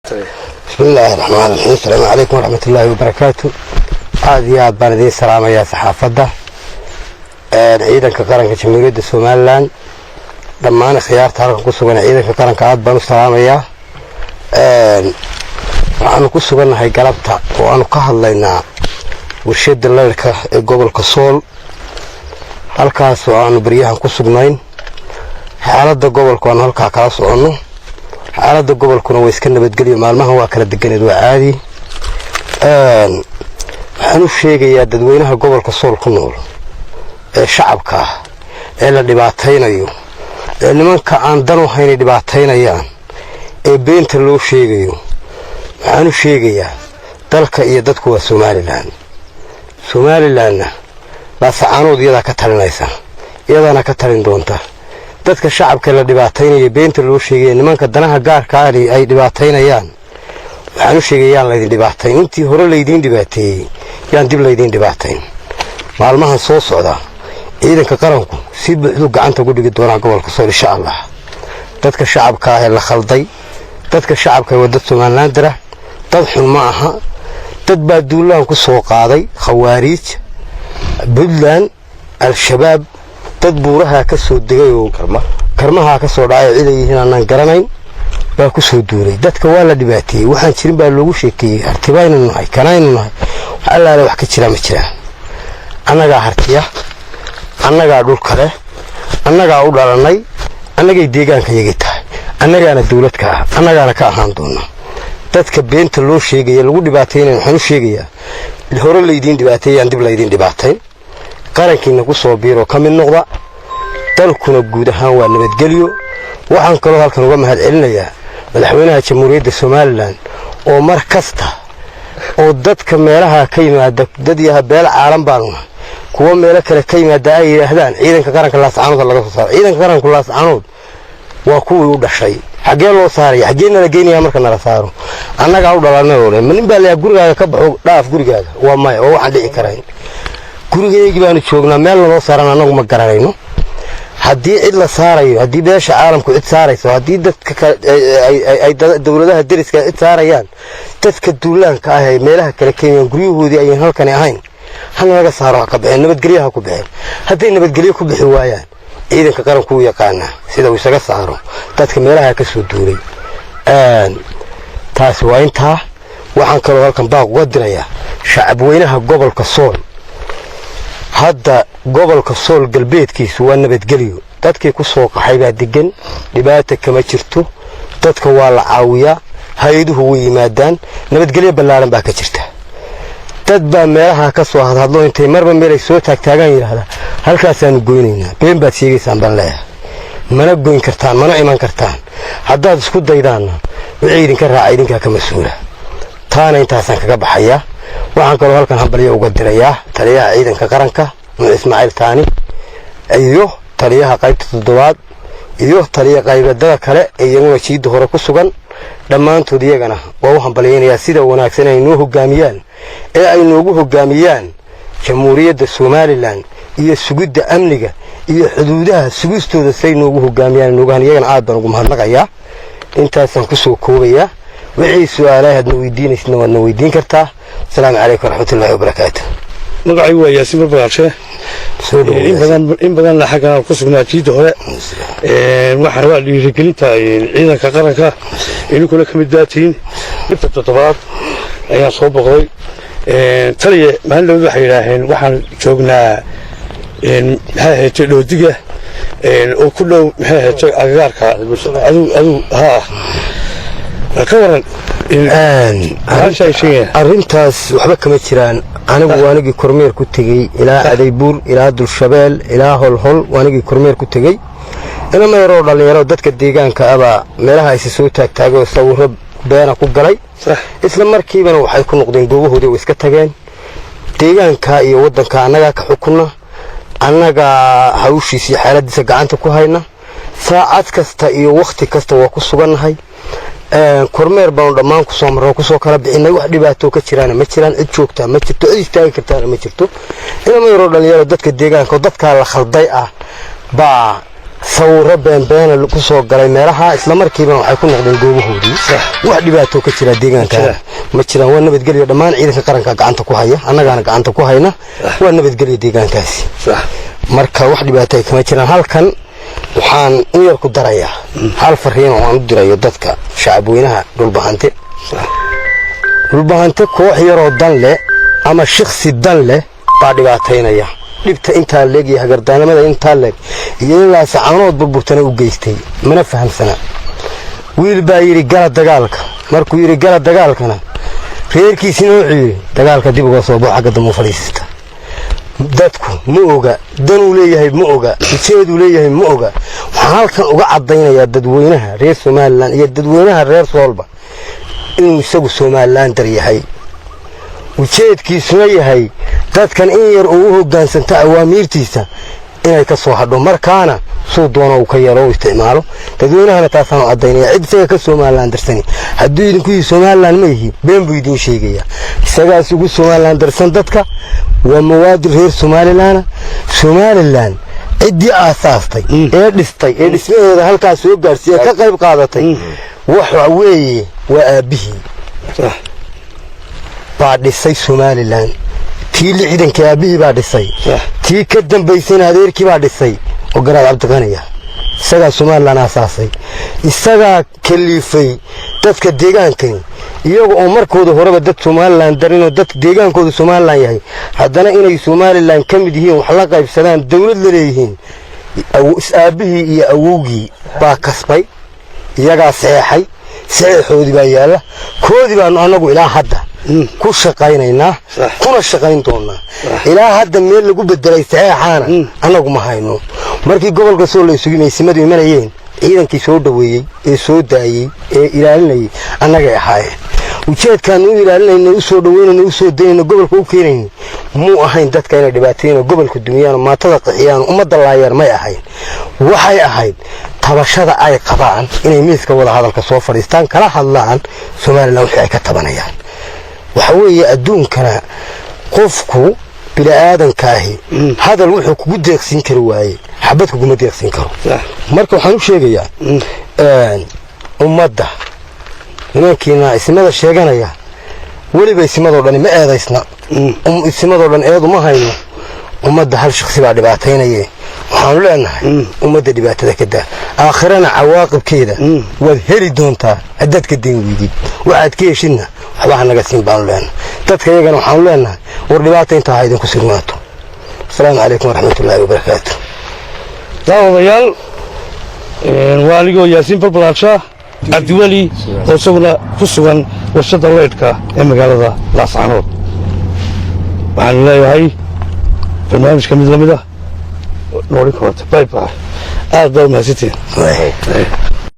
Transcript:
Bismillaahi raxmaan raxiim. Asalaamu calaykum waraxmatullaahi wabarakaatu. Aada iyo aad baan idiin salaamayaa saxaafadda, ciidanka qaranka Jamhuuriyadda Somaliland, dhammaan khiyaarta halkan ku sugan. Ciidanka qaranka aad baan u salaamayaa. Waxaanu ku sugannahay galabta oo aanu ka hadlaynaa warshada laydhka ee gobolka Sool, halkaas oo aanu baryahan ku sugnayn. Xaaladda gobolku aanu halkaa kala soconno. Xaaladda gobolkuna waa iska nabadgelyo, maalmahan waa kala deganeed, waa caadi. Waxaan u sheegayaa dadweynaha gobolka Sool ku nool ee shacabka ah ee la dhibaataynayo, ee nimanka aan dan u haynay dhibaataynayaan, ee beenta loo sheegayo, waxaan u sheegayaa dalka iyo dadku waa Somaliland. Somalilandna Laasacaanood iyadaa ka talinaysa, iyadaana ka talin doonta. Dadka shacabka la dhibaataynaya, beenta loo sheegaya, nimanka danaha gaarka ah ay dhibaataynayaan, waxaan u sheegaya yaan laydin dhibaatayn. Intii hore laydiin dhibaateeyey yaan dib laydiin dhibaatayn. Maalmahan soo socda ciidanka qaranku si buuxduu gacanta ugu dhigi doonaa gobolka Sool, insha Allah. Dadka shacabka ah ee la khalday, dadka shacabka waa dad Somalilander ah, dad xun ma aha. Dad baa duulaan ku soo qaaday, Khawaariij, Puntland, Al-Shabaab, dad buuraha ka soo degay oo karmahaa ka soo dhacay oo cid ay yihiin aanaan garanayn baa ku soo duulay. Dadka waa la dhibaateeyey, waxaan jirin baa loogu sheekeeyey. Hartibaynu nahay, kanaynu nahay, wax allaale wax ka jira ma jiraan. Annagaa hartiya, annagaa dhul kale, annagaa u dhalannay, annagay deegaankayagii tahay, annagaana dawladka ah, annagaana ka ahaan doona. Dadka beenta loo sheegaya, lagu dhibaataynaya, waxaan u sheegayaa hore laydiin dhibaateeyaan dib laydiin dhibaatayn. Qarankiina ku soo biiroo ka mid noqda. Dalkuna guud ahaan waa nabadgelyo. Waxaan kaloo halkan uga mahad celinayaa madaxweynaha Jamhuuriyadda Somaliland oo mar kasta oo dadka meelaha ka yimaada, dad yaha beel caalam baanu nahay, kuwa meelo kale ka yimaada ay yidhaahdaan ciidanka qaranka Laascaanood laga soo saaro. Ciidanka qaranku Laascaanood waa kuwii u dhashay. Xaggee loo saaraya? Xaggee nala geynaya marka nala saaro? Annagaa u dhalanay oo le ma nin baa layaa gurigaaga ka baxo, dhaaf gurigaaga? Waa maya, oo waxaan dhici karayn. Gurigaygii baanu joognaa, meel naloo saaran annagu ma garanayno. Haddii cid la saarayo, haddii beesha caalamku cid saarayso, haddii dadka ay dowladaha deriska cid saarayaan, dadka duulaanka ah ee meelaha kale keenyaan, guryahoodii ayan halkani ahayn, hana laga saaro, ha ka baxeen, nabadgelyo ha ku baxeen. Hadday nabadgelyo ku bixi waayaan, ciidanka qaranku u yaqaanaa sida uu isaga saaro dadka meelaha ka soo duulay. Taasi waa intaa. Waxaan kaloo halkan baaq uga dirayaa shacabweynaha gobolka Sool. Hadda gobolka Sool galbeedkiisu waa nabadgelyo. Dadkii ku soo qaxay baa degan, dhibaata kama jirto. Dadka waa la caawiyaa, hay-aduhu way yimaadaan, nabadgelyo ballaaran baa ka jirta. Dad baa meelaha ka soo hadhadlo, intay marba meelay soo taagtaagaan yidhaahdaa halkaasaanu goynaynaa. Been baad sheegaysaan baan leeyahay. Mana goyn kartaan, mana iman kartaan. Haddaad isku daydaanna, wixii idinka raaca idinkaa ka mas-uula. Taana intaasaan kaga baxayaa. Waxaan kaloo halkan hambalyo uga dirayaa taliyaha ciidanka qaranka Nuux Ismaaciil Taani iyo taliyaha qaybta toddobaad iyo taliya qaybadada kale ee iyaguna jiidda hore ku sugan. Dhammaantood iyagana waa u hambalyaynayaa sida wanaagsan ay noo hogaamiyaan, ee ay noogu hogaamiyaan Jamhuuriyadda Somaliland iyo sugidda amniga iyo xuduudaha sugistooda say noogu hogaamiyaan noogahan. Iyagana aad baan ugu mahadnaqayaa. Intaasaan kusoo koobayaa. Wixii su-aalaha aad na weydiinaysna waad na weydiin kartaa. Asalaamu calaykum waraxmatullaahi wabarakaatu. Magacaygu waa Yaasiin Barbagaashe. In badanna xaggan ku sugnaa jiidda hore. Waxaan rabaa dhiirigelinta ciidanka qaranka, idinkuna ka mid baatiin. Dhibta toddobaad ayaan soo boqday. Taliya, maalin dhawd waxay yidhaaheen waxaan joognaa, maxay ahayd, Dhoodiga oo ku dhow, maxay ahayd, agagaarka aduu aduu haa. Ka waran? Arrintaas waxba kama jiraan. Anigu waanigii kormeer ku tegey ilaa Cadaybuur, ilaa Dulshabeel, ilaa Holhol, waanigii kormeer ku tegey. Inama yaroo dhallinyaro dadka deegaanka abaa meelaha ayse soo taagtaagay oo sawirro beena ku galay. Isla markiibana waxay ku noqdeen goobahoodii oo iska tageen. Deegaanka iyo waddanka annagaa ka xukunna, annagaa hawshiisa iyo xaaladiisa gacanta ku hayna. Saacad kasta iyo wakhti kasta waa ku sugannahay. Kormeer baanu dhammaan kusoo marro, kusoo kala bixinay. Wax dhibaato ka jiraana ma jiraan. Cid joogtaa ma jirto, cid istaagi kartaana ma jirto. Inama yaroo dhalinyaro dadka deegaanka oo dadkaa la khalday ah baa Sawiro beenbeena ku soo galay meelaha, isla markiibana waxay ku noqdeen goobahoodii. Wax dhibaato ka jira deegaanka ma jiraan, waa nabadgelyo. Dhammaan ciidanka qaranka gacanta ku haya, annagaana gacanta ku hayna, waa nabadgelyo deegaankaasi. Marka wax dhibaato ay kama jiraan. Halkan waxaan in yar ku darayaa hal fariin oo aan u dirayo dadka shacabweynaha Dhulbahante. Dhulbahante koox yaroo dan leh ama shiksi dan leh baa dhibaataynaya. Dhibta intaa leeg iyo hagardaanimada intaa leeg iyo in Laasacaanood burburtana u geystay mana fahamsana. Wiil baa yidhi gala dagaalka. Markuu yidhi gala dagaalkana, reerkiisina wuxuu yidhi dagaalka dib uga soo baxo, xagga dambe u fadhiisata. Dadku ma oga danuu leeyahay, ma oga ujeeduu leeyahay, ma oga. Waxaan halkan uga caddaynayaa dadweynaha reer Somaliland iyo dadweynaha reer Soolba inuu isagu Somalilander yahay, ujeedkiisuna yahay dadkan in yar oo u hoggaansanto awaamiirtiisa inay ka soo hadho, markaana suu doono uu ka yeelo u isticmaalo. Dadweynahana taasaanu caddaynaya. Cid isaga ka Somaliland darsani hadduu idinku yihi Somaliland ma yihi, been buu idiin sheegayaa. Isagaas ugu Somaliland darsan dadka, waa muwaadin reer Somaliland. Somaliland ciddii aasaastay ee dhistay ee dhismaheeda halkaas soo gaadhsiiye ka qayb qaadatay waxa weeye waa aabbihii baa dhisay Somaliland. Tii 60-kii aabbihii baa dhisay, tii ka dambaysayna adeerkii baa dhisay oo Garaad Cabdiqaniya. Isagaa Somaliland aasaasay, isagaa kaliifay dadka deegaankani, iyaga oo markooda horeba dad Somaliland darinoo dad deegaankooda Somaliland yahay, haddana inay Somaliland ka mid yihiin, wax la qaybsadaan, dawlad la leeyihiin. Aabbihii iyo awowgii baa kasbay, iyagaa saxeexay, saxeexoodii baa yaalla. Koodii baanu annagu ilaa hadda ku shaqaynaynaa, kuna shaqayn doonaa. Ilaa hadda meel lagu bedelay saxeexaana annagu ma hayno. Markii gobolka Sool la isugu maysimadu imanayeen, ciidankii soo dhoweeyey ee soo daayey ee ilaalinayay annagay ahaayeen. Ujeedkaanu u ilaalinayna, u soo dhaweynayna, u soo daynayna, gobolka u keenayna muu ahayn dadka inay dhibaateeyaan oo gobolka dumiyaan oo maatada qixiyaan oo ummadda laayaan, may ahayn. Waxay ahayd tabashada ay qabaan inay miiska wada hadalka soo fadhiistaan, kala hadlaan Somaliland wixii ay ka tabanayaan. Waxa weeye adduunkana qofku bini'aadankaahi hadal wuxuu kugu deeqsin kari waaye, xabad kuguma deeqsin karo. Marka waxaan u sheegayaa ummadda, nimankiina ismada sheeganaya, weliba ismadoo dhani ma eedaysna, ismadoo dhan eedu ma hayno. Ummadda hal shaksi baa dhibaataynaye. Waxaanu leenahay ummadda dhibaatada ka daa, aakhirana cawaaqibkeeda waad heli doontaa haddaad ka dayn weydid. Waxaad ka heshidna waxba ha naga siin baanu leenahay. Dadka iyagana waxaanu leenahay war dhibaata intaa ha idinku sugnaato. Asalaamu calaykum waraxmatullaahi wabarakaatu. Daawadayaal, waa anigoo Yaasiin Balbalaadsha, Cabdiweli oo isaguna ku sugan warshadda leydhka ee magaalada Laascaanood. Waxaanu leeyahay barnaamijka mid la mid ah nooli kulanta. Bye bye, aad baa umahadsantihin.